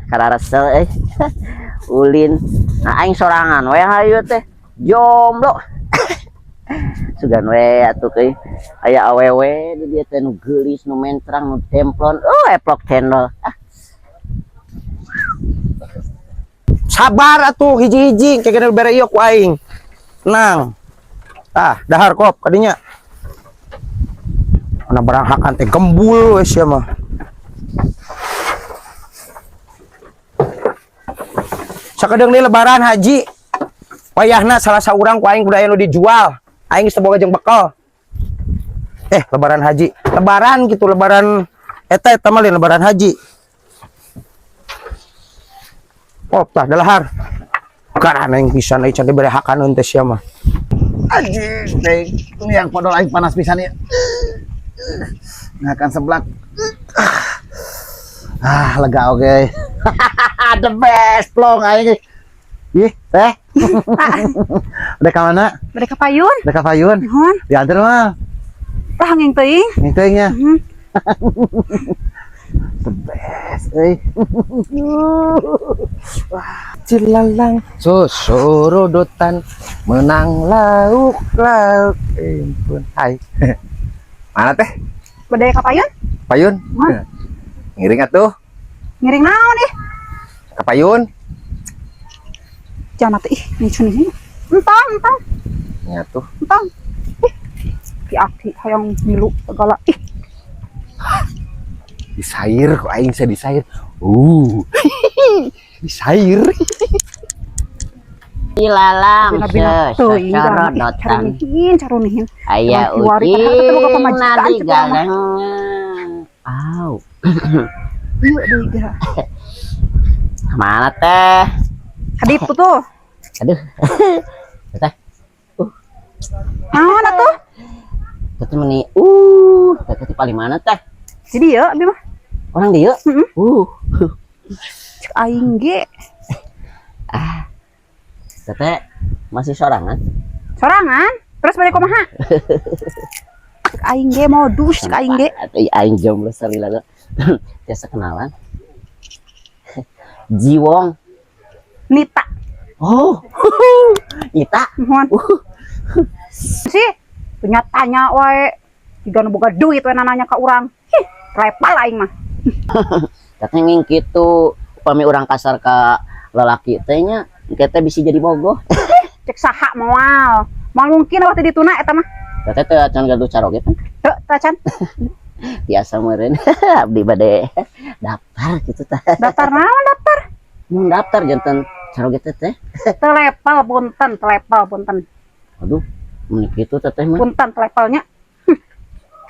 Kararesel euy. Ulin. Nah, aing sorangan we hayu teh. Jomblo. Sugan we atuh euy. Aya awewe di dieu teh nu geulis, nu mentrang, nu templon. Oh, eplok cendol. Ah. Sabar atuh, hiji-hiji kayak gini bere ieu ku aing. Tenang. Ah, dahar kop kadinya. Mana barang hakan teh gembul we sia mah. Sakedeung deui lebaran haji. Wayahna salah saurang ku aing kudu aya nu dijual. Aing geus teu boga jeung bekal. Lebaran haji. Lebaran gitu, lebaran eta eta mah lain lebaran haji. Oh, tah dalahar. Karena yang pisan euy can dibere hakaneun teh sia mah. Anjing, teh yang podol aing panas pisan ieu. Ngakan seblak. Ah, lega oke. The best plong aing. Ih, teh. Udah ka mana? Mereka payun. Udah ka payun. Nuhun. Diantar mah. Lah ngeng teuing. Ngeng teuing nya. Mhm. The best euy. Cilalang susurudutan menang lauk lauk impun. Hai. Mana teh? Bade ka payun? Payun? Hah? Ngiring atuh. Ngiring naon ih? Ka payun. Jangan atuh ih, nicun ini. Entong, entong. Nya tuh. Entong. Ih. Ki aki hayang milu segala ih. Disair kok aing saya disair. Disair. Ilalang Bina-bina teuing sesorodotan. carunihin, carunihin. Aya Emang kiwari, padahal teu boga ucing pamajikan, na cek urang mah. digalengan. Au. Ieu deui geura. Mana teh? Ka ditu tuh. Aduh. Teh. Naon atuh? Teh meni teh teh paling mana teh? Jadi ya abi mah. Orang dieu? Heeh. Cek aing ge. Ah. Teteh masih sorangan? Sorangan? Terus balik kumaha? Cek aing ge modus cek aing ge. Atuh aing jomblo salila. Biasa kenalan. Jiwong. Nita. Oh. Nita. Nuhun. Sih, punya tanya wae. Jiga nu boga duit we nanya ka urang. Hih, repal aing mah. Teteh nging kitu upami urang kasar ka lalaki teh nya engke teh bisi jadi bogoh. Cek saha moal. Moal mungkin waktu dituna eta mah. Teteh teh acan gaduh caroge kan? Teu, teu acan. Biasa meureun abdi bade daftar gitu tah. Daftar naon daftar? Mun daftar janten caroge teh. Teu lepel punten, teu lepel punten. Aduh, mun kitu teteh mah. Punten teu lepelnya.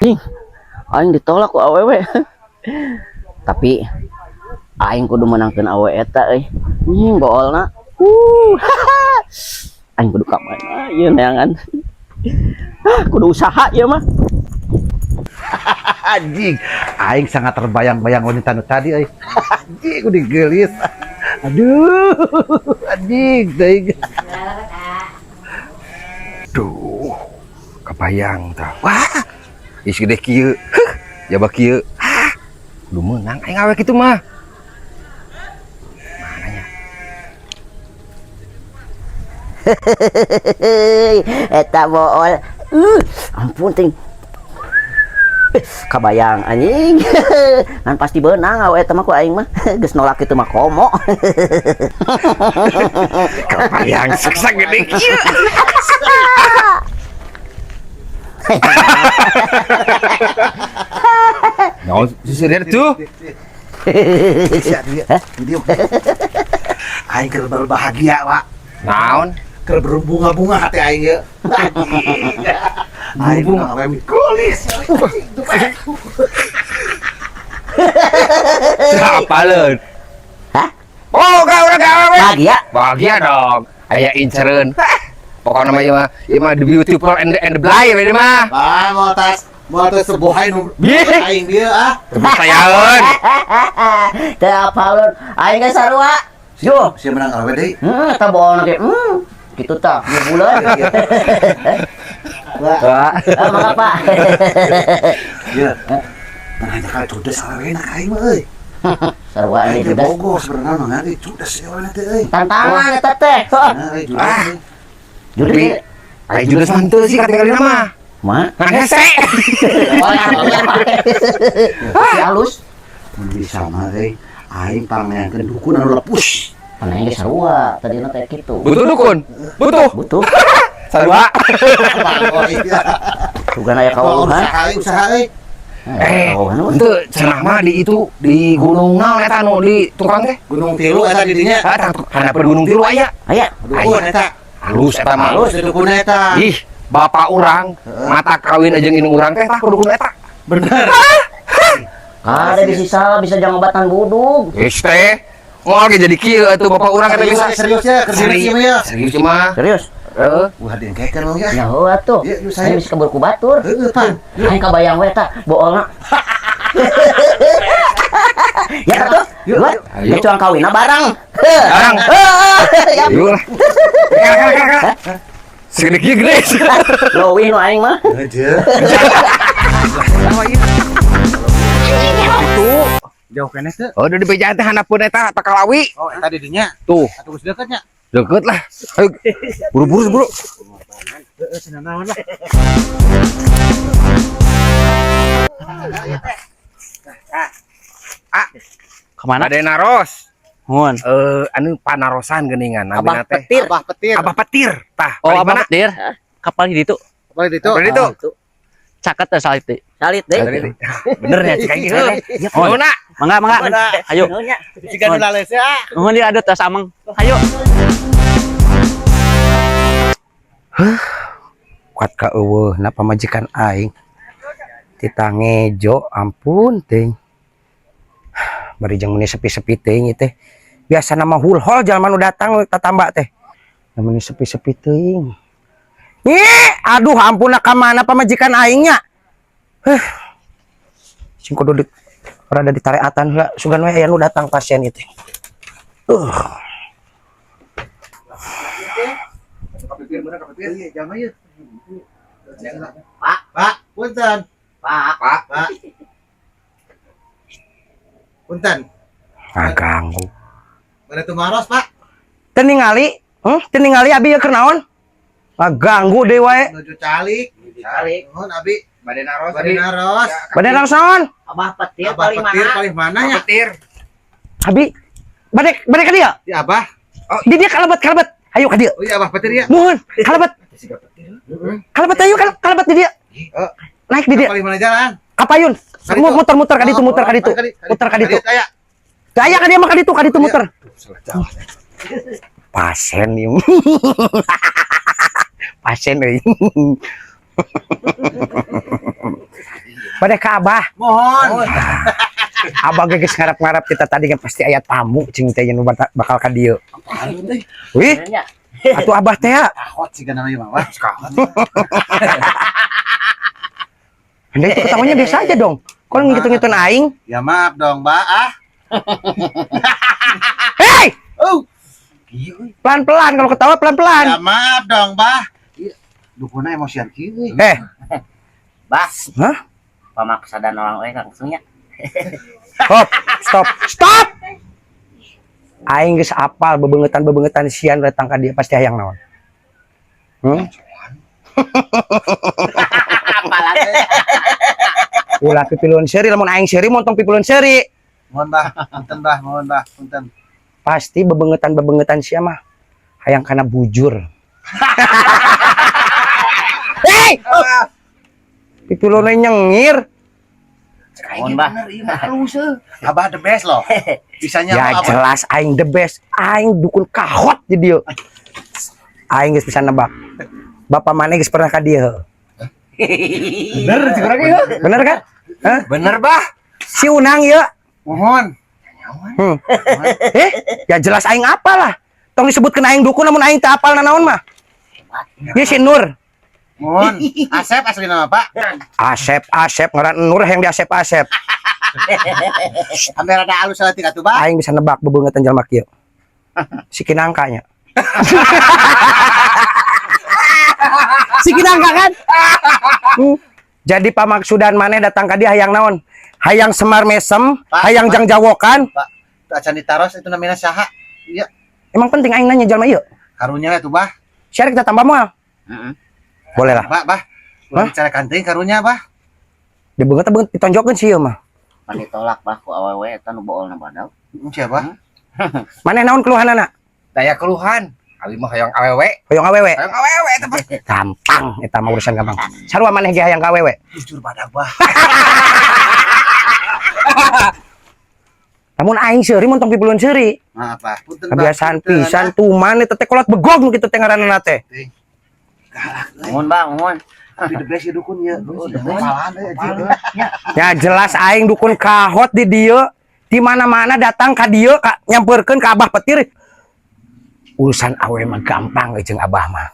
Ih, aing ditolak ku awewe. Tapi aing kudu menangkeun awe eta euy. Nying boolna. Aing kudu ka mana ieu neangan. Ah, kudu usaha ieu mah. Anjing, aing sangat terbayang-bayang wanita nu tadi euy. Anjing, kudu geulis. Aduh, anjing teuing. Duh, kebayang tah. Wah, geus gede kieu. Heuh, jaba kieu. Hah, kudu meunang aing awe kitu mah. Mananya? Eta bool. Ampun ting. Kabayang anjing. Ngan pasti beunang awe eta mah ku aing mah. Geus nolak kitu mah komo. Kebayang siksa gede kieu. Naon sisir tuh? Aing keur berbahagia, Pak. Naon? Keur berbunga-bunga hati aing ye. Aing bunga awe geulis. Siapa leun? Hah? Oh, gak urang gak awewe. Bahagia? Bahagia dong. Aya incereun. Pokokna mah ieu mah, ieu mah the beautiful and the blind ieu mah. Ah, mau tas sebuah nu Bih. aing dia ah. Kepercayaan. Teu apaleun. Aing ge sarua. Yo. Sia menang awewe deui. Eta bohong ge. Gitu tah, dua bulan. Wah, Wah. Ah, mangga, Pak. ieu. Tengah ka judes awewe na ka aing mah euy. Sarua Aing ini teh judes. Bogoh sebenarnya mah ngari judes ya awewe teh euy. Tantangan eta teh. Nah, euy judes. Ah. Euy. Judes. Tapi ai judes mah henteu sih katinggalina mah. Mah. Ngan hese. Si halus. Mun bisa mah euy, aing pangneangkeun dukun anu lepus. Mana ge sarua tadina teh kitu. Butuh dukun. Butuh. Butuh. Sarua. Oh iya. Sugan aya Oh, kawuluhan. usaha euy, usaha euy. Eh, Kawuluhan. henteu cenah mah di itu di gunung naon eta nu di tukang teh? Gunung Tilu eta di dinya. Ah, tah handapeun Gunung Tilu aya. Aya. Dukun eta. Halus eta mah. Halus di dukun eta. Ih, bapak urang mata kawin aja indung urang teh tah ku dukun eta. Bener. Ada bisa salah bisa jang obatan budug. Geus teh. Moal ge jadi kieu atuh bapak urang eta bisa. Serius ya, kerjanya ieu mah ya. Serius mah. Serius. Heeh. Wah, diengkekeun lo ya. Nyaho atuh. Iya, yuk, saya. Saya bisa kebur ku batur. Heeh, Pan. Aing kabayang we tah boolna. Ya atuh. Yuk, Dua. Ayo. Kecuang kawinna bareng. Bareng. Ya. Yuk lah. Kala kala kala. Kala. Segede kieu gede. Leuwih nu aing mah. Aja. Tuh. Jauh keneh teu. Oh, udah di bejaan teh handapeun eta Takalawi. Oh, eta di dinya. Tuh, Atuh geus deukeut nya. deket lah. Ayo, buru-buru, buru. Heeh, cenah naon lah. Kemana? Ada naros. Mun. Eh, anu panarosan geuningan Abah namina teh. petir. Abah petir. Abah petir. Tah, Oh, paling abah mana? petir. Kapal di ditu. Paling ditu. Paling ditu. Caket teh salit teh. Salit deh. Bener ya cik aing. Oh. Oh, nak. Mangga, mangga. Ayo. Nuhun nya. Jika nu lales ya. Nuhun dia ada tas ameng. Ayo. Kuat ka eueuh na pamajikan aing. Tita ngejo ampun teuing. Bari jeung meuni sepi-sepi teuing ieu teh. Biasa nama hulhol jalma nu datang tatamba teh. Na meuni sepi-sepi teuing. Ih, aduh ampun ka mana pamajikan aingnya. Huh. Sing kudu di rada ditareatan heula sugan we aya nu datang pasien ieu teh. Iya, jangan ieu. Pak. Pak, punten. Pak. Pak. Pak. Punten. Ngaganggu. Mana tumaros, Pak? Teu ningali? Teu ningali abi ieu keur naon? Ngaganggu deui wae. Nuju calik. Calik. Nuhun abi. Bade naros. Bade naros. Bade langsung naon? Abah petir Abah paling petir mana? paling mana nya? Petir. Abi bade bade ka dieu. Di Abah. Di dieu kalebet kalebet. Ayo ka dieu. Oh iya Abah petir ya. Nuhun, kalebet. Kalebet ayo kalebet di dieu. Eh, Naik di dieu. paling mana jalan? Kapayun. Ka ditu. Muter-muter ka ditu, muter ka ditu. Muter ka ditu. Aya. Teu aya ka dieu mah ka ditu, ka ditu muter. Pasien ieu. Pasien euy. Bade ka Abah. Mohon. Abah ge geus ngarap-ngarap kita tadi kan pasti aya tamu cing teh nu bakal ka dieu. Wih, Bener nya. atuh Abah teh ya. Kahot sih kan namanya mah. Kahot. Anda itu ketawanya biasa aja dong. Kok ngitung-ngitung aing? Ya maaf dong, Mbak. Ah. Hei, Oh. pelan-pelan kalau ketawa pelan-pelan. Ya maaf dong, Bah. Iya, dukuna emosian kieu euy. Eh, Bah, hah? pamaksa dan orang we langsungnya. Stop, stop, stop. Aing geus apal bebengetan-bebengetan sian datang ka dia pasti hayang naon. Apalagi. Ulah pipiluan seuri lamun aing seuri montong pipiluan seuri. Mohon, Bah. Punten, Bah. Mohon, Bah. Punten. Pasti bebengetan-bebengetan sia mah hayang kana bujur. Hei! Pipiluan nyengir. Mohon bah. Abah the best loh. Bisanya Ya apa? jelas aing the best. Aing dukun kahot di dieu. Aing geus bisa nebak. Bapak mana geus pernah ka dieu? Bener cik urang ieu. Bener kan? Hah? Bener, Bah. Si Unang ya. Mohon. Eh, ya jelas aing apalah. Tong disebutkeun aing dukun namun aing teu apal nanaon mah. Ieu si Nur. Mohon. Asep asli nama, Pak. Asep, Asep ngaran Nur yang di Asep Asep. Ambe rada alus saeutik atuh, Bah. Aing bisa nebak bebeungetan jalma kieu. Si Kinangkanya. Si Kinangka kan? Jadi pamaksudan maneh datang ka dia hayang naon? Hayang semar mesem, Pak, hayang Pak. jangjawokan. Pak, teu acan ditaros itu namanya saha? Iya, Emang penting aing nanya jalma ieu. Karunya we tuh, Bah. Share kita tambah moal. Heeh. Boleh lah. Bah, Bah. Hah? Ulah bicara kanting karunya, Bah. Di beungeut teh beungeut ditonjokkeun sih ieu mah. Pan ditolak bah ku awewe eta nu boolna badag. Siapa? Maneh naon keluhanana? Daya keluhan. Abi mah hayang awewe. Hoyong awewe. Hayang awewe eta mah. Gampang eta mah urusan gampang. Sarua maneh ge hayang ka awewe. Jujur badag, Bah. Namun aing seuri mun tong pipulun seuri. Maaf, Bah. Punten, Bah. Kebiasaan Punten, pisan ah. tuman eta teh kolot begog nu kitu teh ngaranna teh. Galak euy. Mohon Bang, mohon. Tapi the best ya dukun ya. the best. Apalan euy anjing. Ya jelas aing dukun kahot di dieu. Di mana-mana datang ka dieu ka nyamperkeun ka Abah Petir. Urusan awewe mah gampang euy jeung Abah mah.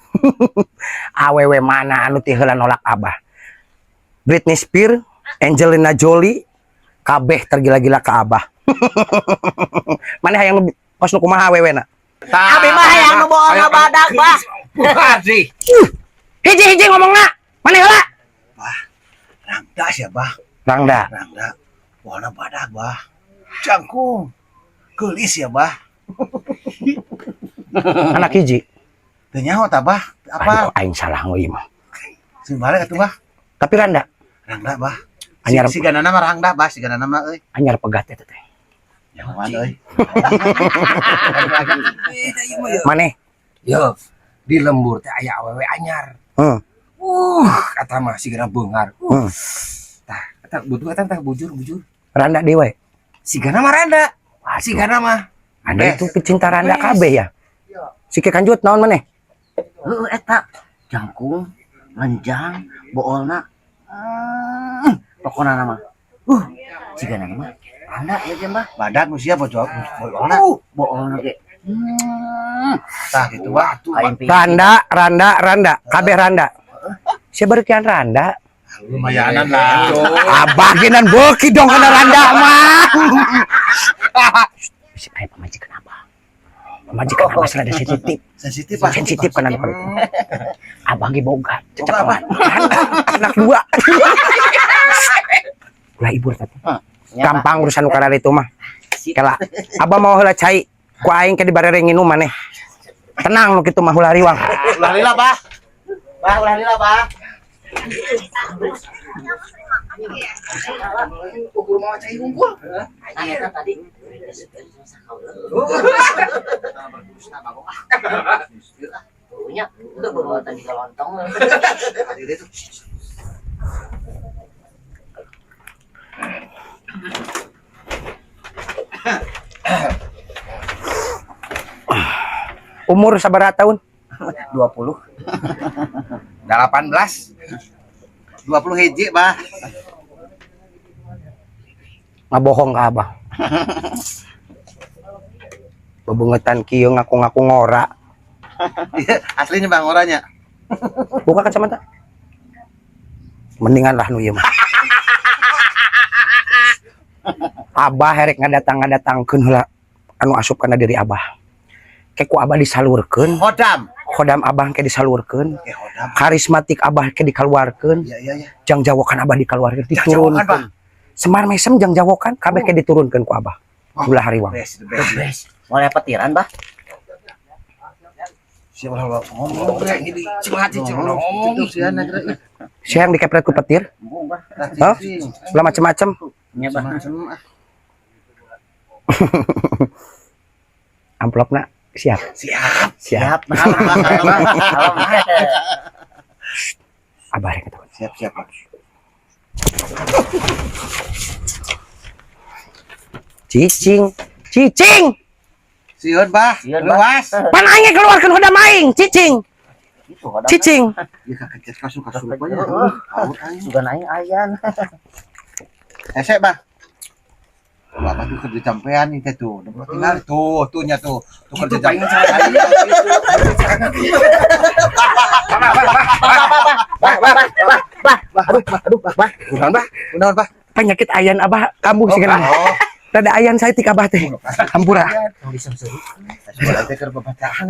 Awewe mana anu ti heula nolak Abah. Britney Spears, Angelina Jolie, kabeh tergila-gila ka Abah. Mana hayang nu kos nu kumaha awewena? Abi mah hayang nu boolna badag bah. Bukan sih. Hiji-hiji ngomongna. Mana heula? Rangda sih, Bah. Rangda. Rangda. Warna badag, Bah. Jangkung. Geulis ya, Bah. Anak hiji. Teu nyaho tah, Bah. Aduh, Apa? aing salah we mah. Sing balik atuh, Bah. Tapi Randa, Rangda, Bah. Anyar. Si, sigana mah Rangda, Bah. Sigana mah euy. Anyar pegat eta teh. Nyahoan euy. Maneh? Yo, di lembur teh aya awewe anyar. Kata mah sigana beungar. Tah, eta butuh eta tah bujur bujur. Randa dewe. Sigana mah randa. Sigana mah. Ada itu pecinta Randa kabeh ya. Si Ki Kanjut naon maneh? Heueuh eta jangkung, lenjang, boolna. Pokona mah. Cigana mah. Randa ya ge bah. Badag nu sia bojol bolna. Boolna ge. Tah gitu, Bah. Aing pi. Randa, Randa, Randa, kabeh Randa. Sia berkian Randa. Lumayanan lah. Abah genan beuki dong kana Randa mah. Si aya pamajikan Abah. Pamajikan Abah serada sensitif. Sensitif, Bah. Sensitif kana nu Abah ge boga. Boga apa? Anak dua. Ulah ibur tapi. Gampang urusan nu itu mah. Kela, Abah mau heula cai ku aing ke dibarere nginum maneh. Tenang nu kitu mah ulah riwang. Ulah lila, Bah. Bah, ulah lila, Bah. Ukur mau cai unggul. Eta tadi. Punya, udah bawa tadi ke lontong. Umur sabaraha tahun? 20. 18. 20 hiji, Bah. Ngabohong ka Abah. Bebengetan kieu ngaku-ngaku ngora. Iya, aslinya Bang orangnya. Buka kacamata. Mendingan lah nu ieu mah. Abah herek ngadatang-ngadatangkeun heula anu asup kana diri Abah. Ke ku Abah disalurkeun, Hodam. Khodam Abah ke disalurkeun, Eh, hodam. Karismatik Abah ke dikaluarkeun, Iya, iya, iya. jangjawokan Abah dikaluarkeun, Jangjawokan, Bah. diturunkeun. Semar mesem jangjawokan kabeh ke diturunkeun ku Abah. Ulah hariwang. Best, the best. Mulai petiran bah. Siapa lah ngomong. Ini di semangat sih ngomong. Itu sih anak kira. Siapa yang dikepret ku petir? Embung bah. Hah? Ulah macem-macem. Nya bah. Macem ah. Amplopna siap. Siap. Siap. Kalem, Bah, kalem, Bah. Kalem. Abah rek ketahuan. Siap, siap, Pak. Cicing, cicing. Sieun, Bah. Sieun, Bah. Luas. Pan aing keluarkeun hodam aing, cicing, Itu hodam. cicing. Ieu kakejet kasup kasup aja. Heeh. Haur aing. Sugan aing ayan. Hese, Bah. Wah, Abah tuh kerja campean nih teh tuh. Udah tinggal tuh, tuh nya tuh. Tuh kerja paling campean. Bah bah bah bah bah. Aduh aduh bah. Kunaon, Bah? Kunaon, Bah? Penyakit ayan abah kambuh sih kan. Oh, Rada ayan saya tik abah teh. Hampura. sekolah teh keur babacaan.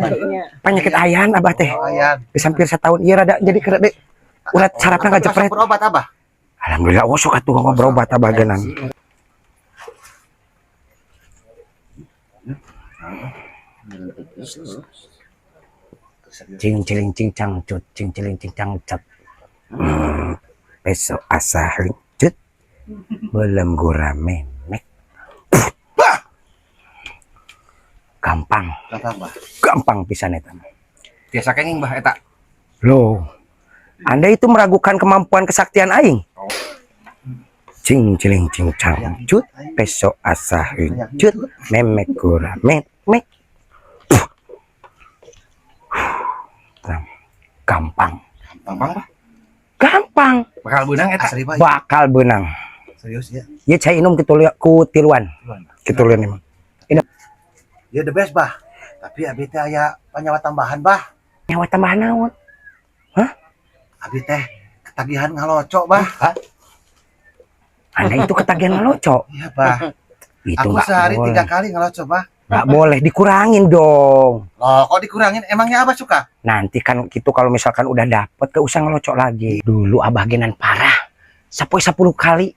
Penyakit ayan abah teh. Oh, ayan. Geus hampir setahun ieu rada jadi keur deh. Urat sarafna ngajepret. Berobat, Abah. Alhamdulillah, oh sok atuh mah berobat abah genan. Cing ciling cing cangcut, cing ciling cing cangcut. Besok asah cut, belum gura memek. Gampang, Gampang, Bah. Gampang pisan eta mah. Biasa kenging, Bah, eta. Loh, Anda itu meragukan kemampuan kesaktian aing? Cing ciling cing cangcut, besok asah cut, memek gura memek. Nah, gampang, Gampang, Bah. Gampang. Bakal beunang eta. Asli, Bah. Bakal benang. Serius ya. Ya cai inum kitu ku tiluan. Tiluan, Bah. Kitu lian emang. Ya the best, Bah. Tapi abi teh aya panyawa tambahan, Bah. Nyawa tambahan naon? Abi teh ketagihan ngalocok, Bah. Anda itu ketagihan ngelocok. Iya, Bah. Itu Aku nggak sehari boleh. 3 kali ngelocok, Bah. Nggak boleh dikurangin dong. Loh, kok dikurangin? Emangnya Abah suka? Nanti kan gitu kalau misalkan udah dapet gak usah ngelocok lagi. Dulu abah genan parah. Sapoe 10 kali.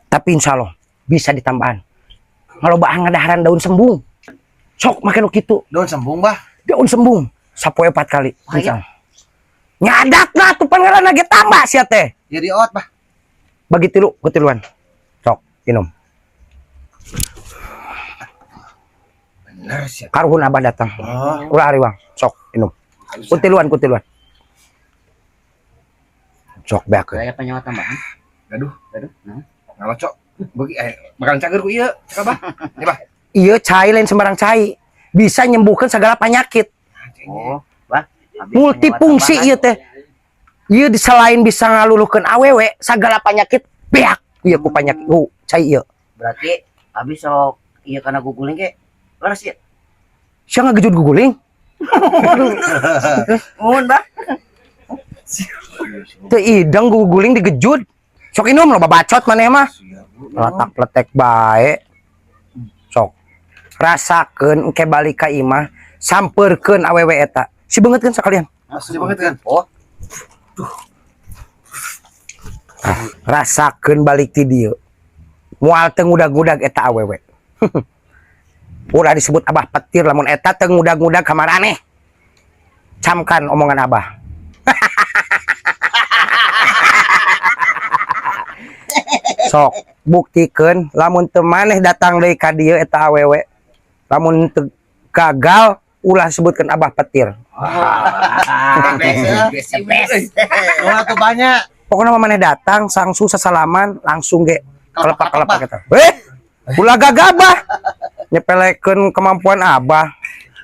Tapi insya Allah bisa ditambahan. Ngalobaan ngadaharan daun sembung. Sok makan gitu. Daun sembung, Bah. Daun sembung. Sapoe 4 kali. Oh, iya. Insya Allah. Nyadak lah tuh pangeran lagi tambah sia teh. Ya diot, Bah. Bagi tilu ketiluan. Sok minum. Bener sih. Karuhun abah datang. Oh, Ulah ariwang. Sok minum. Kutiluan kutiluan. Sok beakeun. Aya panyawa tambahan. Gaduh, Gaduh. Nah. ngalocok. Beuki bakalan cager ku ieu, cek Abah. Nih, Bah. Iya cai lain sembarang cai. Bisa nyembuhkan segala penyakit. Oh, Bah. Abi Multifungsi panyawa ieu teh. Ieu selain bisa ngaluluhkeun awewe, segala penyakit beak ieu ku penyakit ku cai ieu. Berarti abi sok ieu kana guguling ge. Leres ya? Sia ngagejut guguling. Mun, Bah. Teu ideng guguling digejut. Sok inum lo babacot maneh mah. Letak-letek bae. Sok. Rasakeun engke balik ka imah, sampeurkeun awewe eta. Si beungeutkeun sakalian. Asli banget kan? Oh, Rasakeun balik ti dieu. Moal teu ngudag-ngudag eta awewe. Ulah disebut abah petir lamun eta teu ngudag-ngudag ka maraneh. Camkan omongan abah. Sok buktikeun lamun teu maneh datang deui ka dieu eta awewe. Lamun teu gagal ulah sebutkeun abah petir. The best. Wah, tuh banyak. Pokoknya mah maneh datang sangsu sasalaman langsung ge kelepak-kelepak eta. Eh, ulah gagabah. Nyepelekeun kemampuan abah.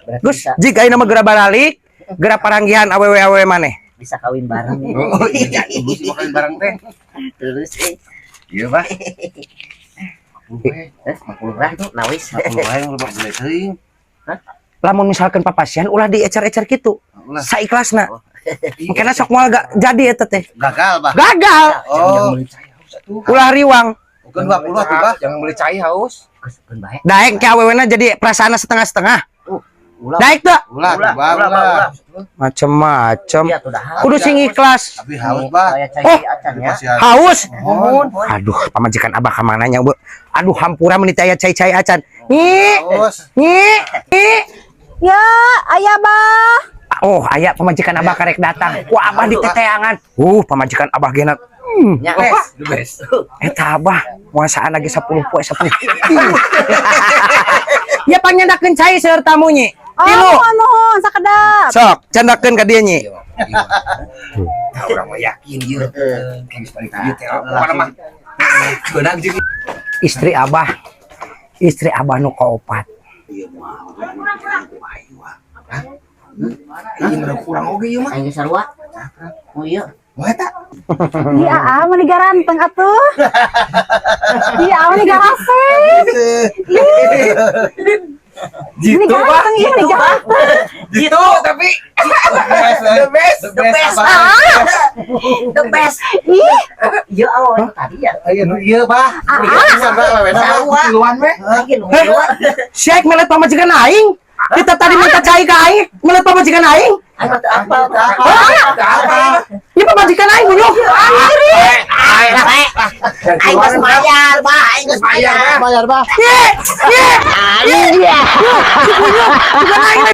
Berarti Gus, bisa, jika ayeuna mah geura baralik, geura paranggihan awewe-awewe maneh. Bisa kawin bareng. Oh, iya, ibu sih makan bareng teh. Terus Iya, Bah. Eh, 50 lah, nawis. 50 wae yang lebak gede teuing. Lamun misalkan papasian ulah diecer-ecer kitu. Ulah. Saikhlasna. Mungkin sok moal gak jadi eta teh. Gagal, Bah. Gagal. Oh, Beli cai haus atuh. Ulah riwang. bukan 20 atuh, Bah. Jangan beli cai haus. Geus keun bae. Daek ke awewena jadi perasaanna setengah-setengah. Ulah. Daek teu? Ulah, Ulah, tuh, Bah, ulah, ulah. ulah. Macem-macem. Iya tuh dah. Kudu sing ikhlas. Abi haus, Bah. Kayak cai Oh. acan ya. Pasian. Haus. Mohon. Aduh, pamajikan abah ka mana nya, Bu? Aduh, hampura meuni teh aya cai-cai acan. Nyi, Haus. nyi, nyi. Ya, ayah bah. Oh, aya pamajikan abah karek datang. Wah, abah diteteangan. Pamajikan abah gena. Nya. The best. Eta abah muasaan lagi 10 poe 10. Ya panyandakeun cai seueur tamu nyi. Oh, Tilu. Nuhun, nuhun, sakedap. Sok, candakeun ka dieu nyi. Nah, urang mah yakin ieu. Geus balik ieu teh. Pokona mah beunang jeung Istri abah. Istri abah nu kaopat. ieu mah kurang oge ieu mah. Aing geus sarua. Oh iya. Wah eta. Iya, ah, meuni garanteng atuh. Iya, meuni garasep. Meuni Gitu, Bah. garanteng, iya, meuni garanteng. Gitu tapi The best. The best. Abah. The best. Ih, Iya awal tadi ya. Ayo, nu ieu, Bah. Bisa, Bah, wewena, Bah. Sarua. tiluan we. Lagi nu dua. Syekh melet pamajikan aing. Kita tadi minta cai ka aing, melet pamajikan aing. Aing teu apal, teu apal. Ieu pamajikan aing bunyuh. Aing geus bayar, Bah. Aing geus bayar. Bayar, Bah. Ye, ye. Anjir. Si bunyuh, bukan aing.